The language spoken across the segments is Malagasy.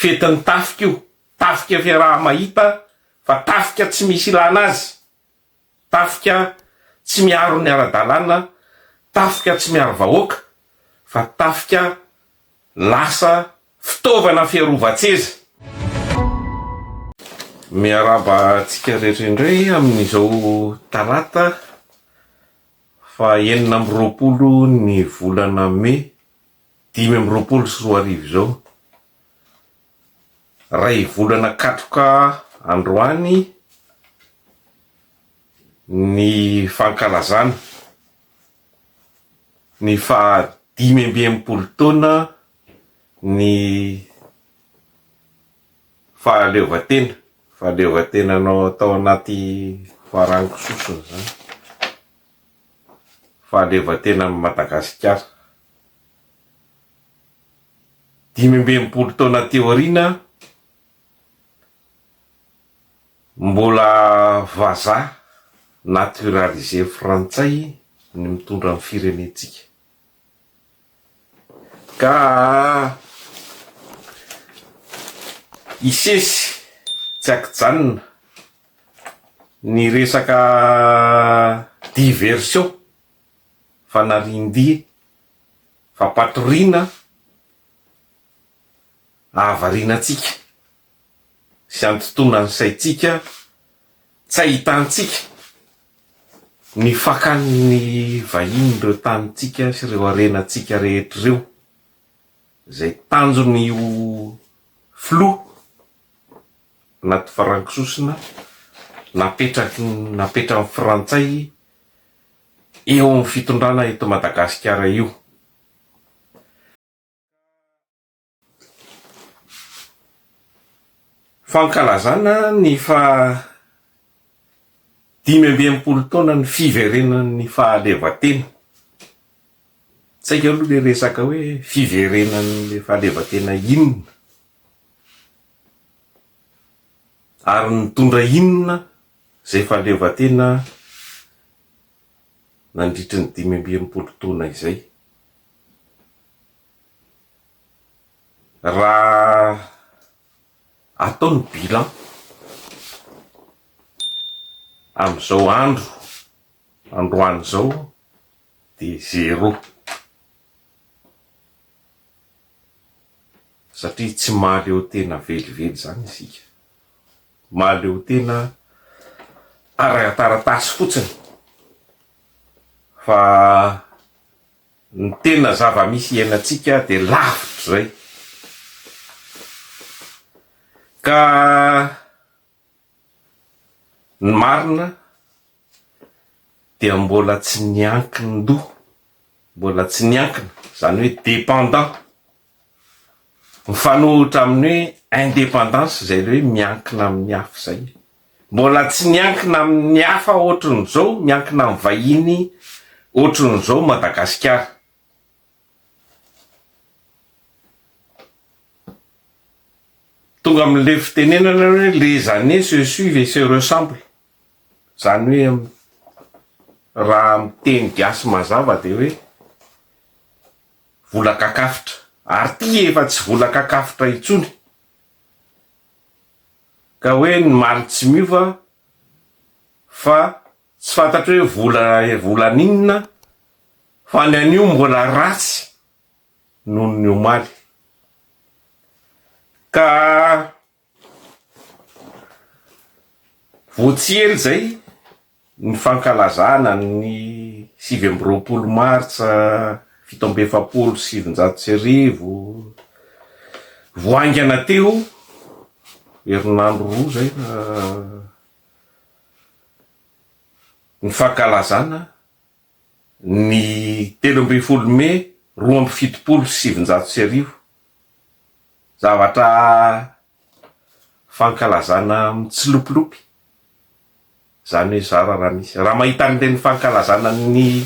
Fetin'ny tafika io, tafika fiaraha-mahita fa tafika tsy misy ilana azy, tafika tsy miaro ny ara-dalàna, tafika tsy miaro vahoaka fa tafika lasa fitaovana fiarovan-tseza. Miarahaba antsika rehetra indray amin'izao talata faha 26 ny volana mey 2025 izao. Ray volana katroka androany ny fankalazana ny faha 65 taona ny fahaleovantena, fahaleovantenanao tao anaty farango sosona izany, fahaleovantenan'i Madagasikara. 65 taona aty aoriana, mbola vazaha naturalisé frantsay ny mitondra ny firenentsika. Ka hisesy tsy ankijanona ny resaka diversion, fanarian-dia, fampatoriana ahavariana antsika sy hantontona ny saintsika tsy ahitantsika ny fakan'ny vahiny ireo tanintsika sy ireo harenantsika rehetra ireo, izay tanjon'io filoha anaty farankisosona napetraky napetran'ny frantsay eo amin'ny fitondrana eto Madagasikara io. Fankalazana ny faha 65 taonan'ny fiverenan'ny fahaleovantena. Tsy haiko aloha ilay resaka hoe fiverenan'ilay fahaleovantena inona ary nitondra inona izay fahaleovantena nandritry ny 65 taona izay. Raha atao ny bilan amin'izao andro androany izao dia zéro satria tsy mahaleo tena velively izany isika, mahaleo tena ara-taratasy fotsiny fa Ny tena zava-misy iainantsika dia lavitr'izay. Ka ny marina dia mbola tsy niankin-doha, mbola tsy niankina, izany hoe dépendant. Mifanohitra amin'ny hoe indépendance izay ilay hoe miankina amin'ny hafa izay. Mbola tsy niankina amin'ny hafa ohatrin'izao, miankina amin'ny vahiny ohatrin'izao Madagasikara. Tonga amin'ilay fitenenana hoe les années se suivent et se ressemblent. Izany hoe raha miteny gasy mazava dia hoe vola kakafotra. Ary ity efa tsy vola kakafotra intsony. Ka hoe ny maly tsy miova fa tsy fantatro hoe vola volan'inona fa ny anio mbola ratsy noho ny omaly. Ka vao tsy ela izay ny fankalazana ny 29 martsa 1947, vao haingana teo, herinandro roa izay ny fankalazana ny 13 mey 1972, zavatra fankalazana mitsilopilopy. Izany hoe zara raha misy. Raha mahita an'ireny fankalazana ny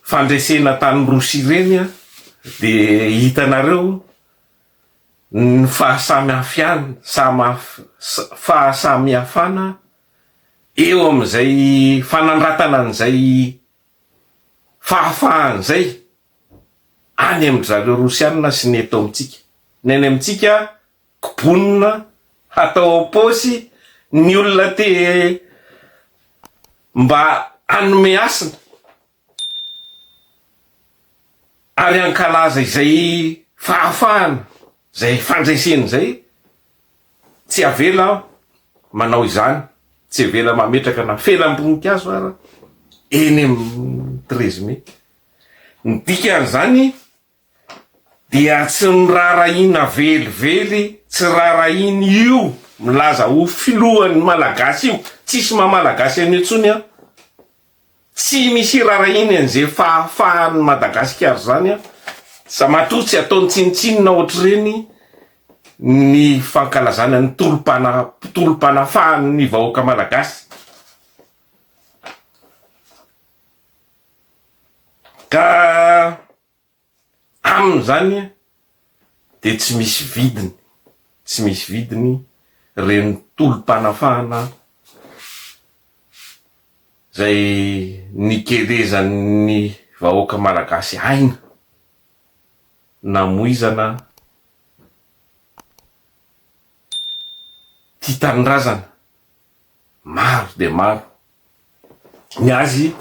fandresena tany Rosia ireny aho dia hitanareo ny fahasamihafihana, fahasamihafana eo amin'izay fanandratana an'izay fahafahana izay any amin-dry zareo Rosiana sy ny eto amintsika. Ny any amintsika kobonina hatao am-paosy ny olona te mba hanome hasina ary hankalaza izay fahafahana, izay fandresena izay, tsy avela manao izany, tsy avela mametraka na felam-boninkazo ara eny amin'ny treize mai. Ny dikan'izany dia tsy noraharahiana velively, tsy raharahiana io milaza ho filohan'ny Malagasy io, tsisy maha Malagasy an'io intsony an, tsy misy iraharahiany an'izay fahafahan'i Madagasikara izany an, sa matoa tsy ataony tsinontsinona ohatr'ireny ny fankalazana ny tolom-pana- tolom-panafahan'ny vahoaka Malagasy. Ka aminy izany dia tsy misy vidiny, tsy misy vidiny ireny tolom-panafahana izay nikelezan'ny vahoaka malagasy aina, namoizana tia tanindrazana maro dia maro. Ny azy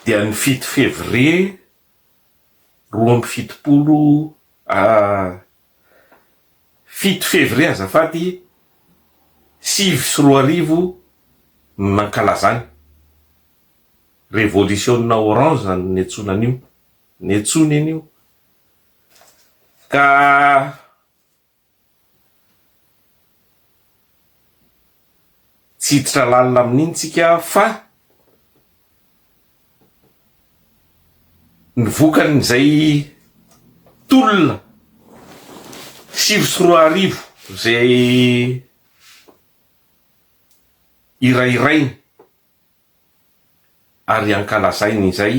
dia ny fito fevrier 72 7 février azafady 2009 no nankalazany. Revolisiona orange no niantsoana an'io, niantsoany an'io. Ka Tsy hiditra lalina amin'iny tsika fa ny vokan'izay tolona 2009 izay hirahirainy ary ankalazainy izay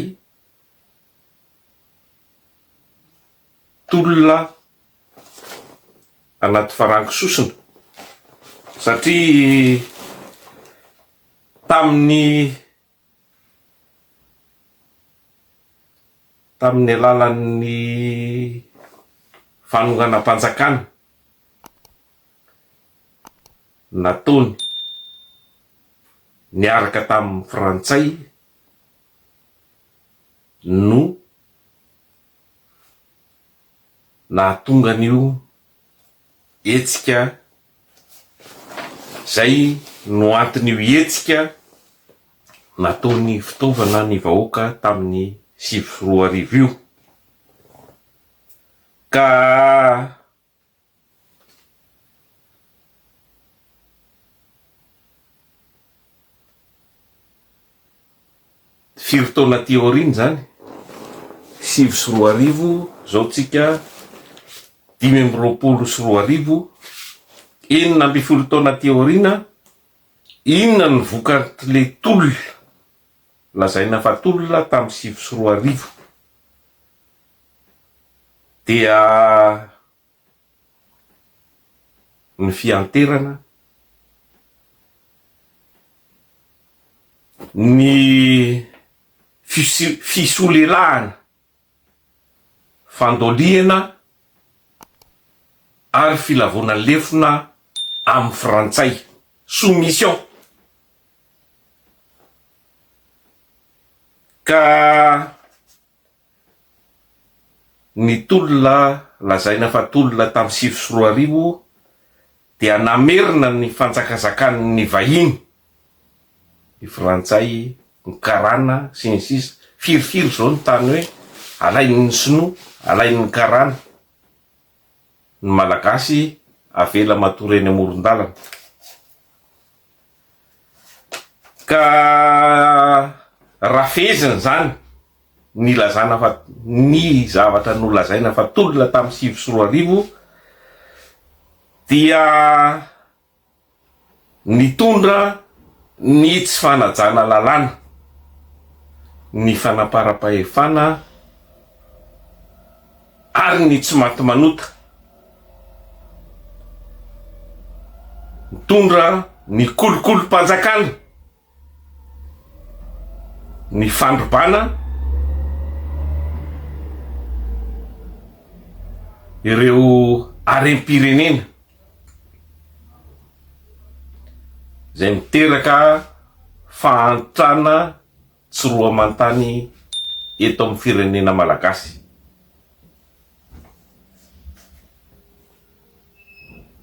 tolona anaty farango sosona satria tamin'ny tamin'ny alalan'ny fanonganam-panjakana nataony niaraka tamin'ny frantsay no nahatonga an'io hetsika izay no anton'io hetsika nataon'ny fitaovana ny vahoaka tamin'ny 2009 io ka Firy taona aty aoriana izany? 2009, izao tsika 2025, 16 taona aty aoriana, inona no vokatr'ilay tolona lazaina fa tolona tamin'ny 2009? Dia ny fianterana, ny fisolelahana, fandolihana ary filavoana lefona amin'ny frantsay, soumission. Ka Ny tolona lazaina fa tolona tamin'ny 2009 dia namerina ny fanjakazakan'ny vahiny, ny frantsay, ny karana, sy ny sisa Firifiry izao ny tany hoe alain'ny sinoa, alain'ny karana, ny malagasy avela matory eny amoron-dalana. Ka raha fehezina izany, nilazana fa ny zavatra nolazaina fa tolona tamin'ny 2009 dia nitondra ny tsy fanajana lalàna, ny fanaparam-pahefana ary ny tsy maty manota. Nitondra ny kolikolim-panjakana. Ny fandrobana ireo. Harem-pirenena izay miteraka fahantrana tsy roa aman-tany eto amin'ny firenena malagasy.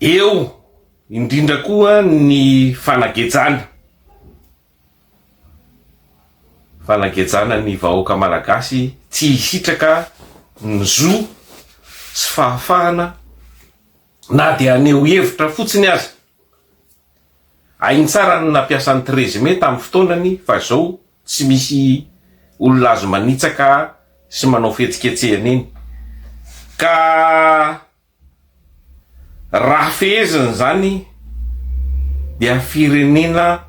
Eo indrindra koa ny fanagejana. Fanagejana ny vahoaka malagasy tsy hisitraka ny zo sy fahafahana na dia haneho hevitra fotsiny aza. Hainy tsara ny nampiasa ny 13 mai tamin'ny fotoanany fa izao tsy misy olona azo manitsaka sy manao fihetsiketsehana eny. Ka Raha fehezina izany dia firenena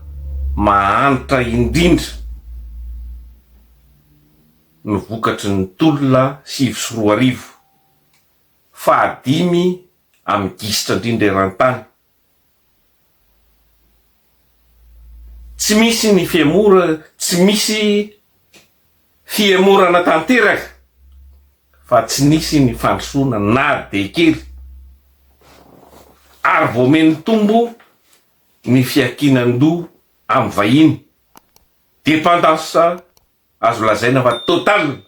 mahantra indrindra no vokatry ny tolona 2009, fahadimy amin'ny gisitra indrindra eran-tany. Tsy misy ny fihemora, tsy misy fihemorana tanteraka fa tsy nisy ny fandrosoana na dia kely ary vao miha-mitombo ny fiankinan-doha amin'ny vahiny, dépendance azo lazaina fa totale.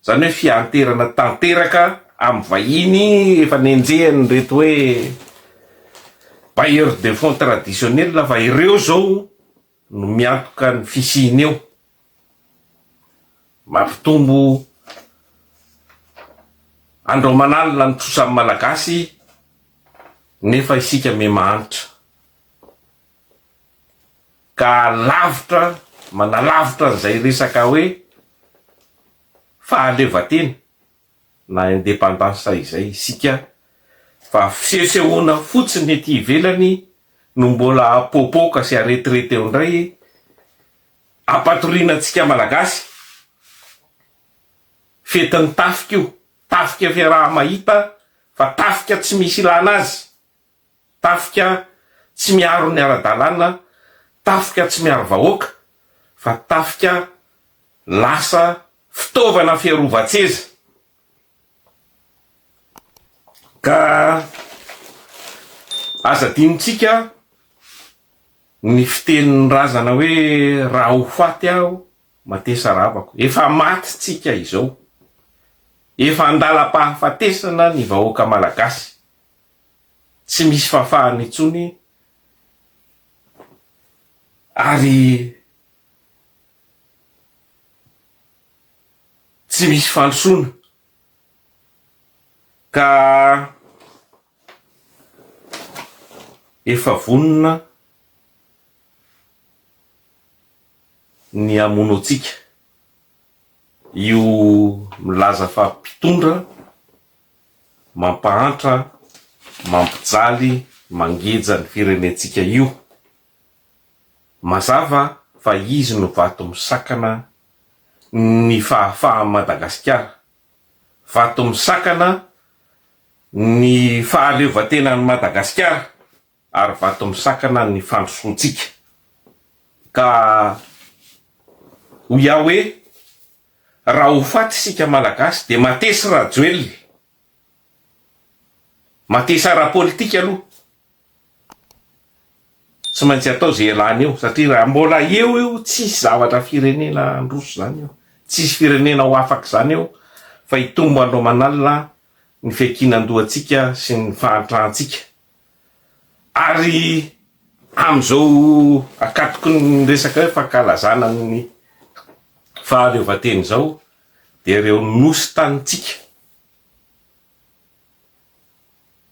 Izany hoe fianterana tanteraka amin'ny vahiny efa nenjehan'ireto hoe bailleurs de fonds traditionnels fa ireo izao no miantoka ny fisiany eo. Mampitombo andro aman'alina ny trosan'ny Malagasy nefa isika miha-mahantra. Ka lavitra manalavitra an'izay resaka hoe fahaleovantena na indépendance izay isika fa fisehosehoana fotsiny ety ivelany no mbola apoapoaka sy aretirety eo indray ampatoriana antsika Malagasy. Fetin'ny tafika io, tafika fiaraha-mahita fa tafika tsy misy ilana azy. Tafika tsy miaro ny ara-dalàna, tafika tsy miaro vahoaka, fa tafika lasa fitaovana fiarovan-tseza. Ka aza adinontsika ny fitenin'ny razana hoe raha ho faty aho, matesa ravako. Efa maty tsika izao. Efa an-dalam-pahafatesana ny vahoaka malagasy. tsy misy fahafahana intsony ary tsy misy fandrosoana ka efa vonona ny hamono antsika io milaza fa mpitondra mampahantra, mampijaly, mangeja ny firenentsika io. Mazava fa izy no vato misakana ny fahafahan'i Madagasikara, vato misakana ny fahaleovantenan'i Madagasikara ary vato misakana ny fandrosoantsika. Ka hoy aho hoe Raha ho faty isika Malagasy dia matesy Rajoelina. Matesa ara-politika aloha. Tsy maintsy atao izay ialany eo satria raha mbola eo io tsisy zavatra firenena handroso izany eo. Tsisy firenena ho afaka izany eo fa hitombo andro aman'alina ny fiankinan-dohantsika sy ny fahantrantsika. Ary amin'izao ankatoky ny resaka hoe fankalazana ny fahaleovantena izao dia ireo nosy tanintsika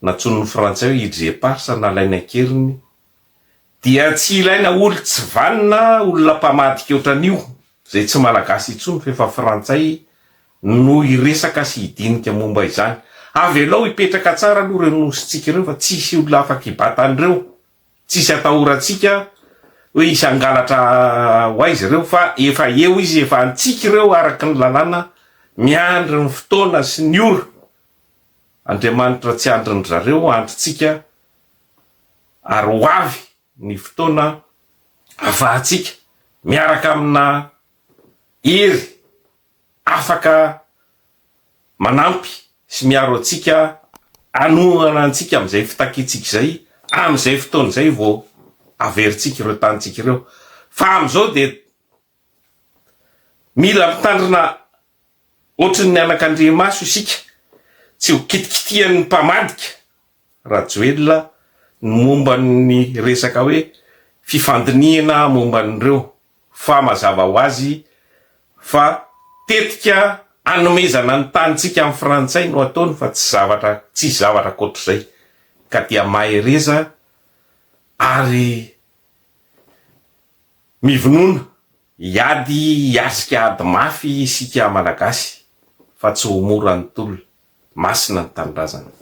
nantsoin'ny frantsay hoe îles éparses nalaina an-keriny dia tsy ilaina olon-tsy vanona, olona mpamadika ohatran'io, izay tsy malagasy intsony fa efa frantsay no hiresaka sy hidinika momba izany. Avelao hipetraka tsara aloha ireo nosintsika ireo fa tsisy olona afaka hibata an'ireo. Tsisy atahorantsika hoe hisy hangalatra ho aiza ireo fa efa eo izy, efa antsika ireo araka ny lalàna, miandry ny fotoana sy ny ora. Andriamanitra tsy andrin-dry zareo, andrintsika ary ho avy ny fotoana afahantsika miaraka amina hery afaka manampy sy miaro antsika. hanohana antsika amin'izay fitakiantsika izay, amin'izay fotoana izay vao averintsika ireo tanintsika ireo. Fa amin'izao dia mila mitandrina ohatry ny anakandriamaso isika, tsy ho kitikitihan'ny mpamadika Rajoelina ny momba ny resaka hoe fifandinihana momba an'ireo fa mazava ho azy fa tetika hanomezana ny tanintsika amin'ny frantsay no ataony fa tsy zavatra tsisy zavatra ankoatr'izay ka dia mahereza ary mivonona hiady hiatrika ady mafy isika malagasy fa tsy ho mora ny tolona. Masina ny tanindrazana.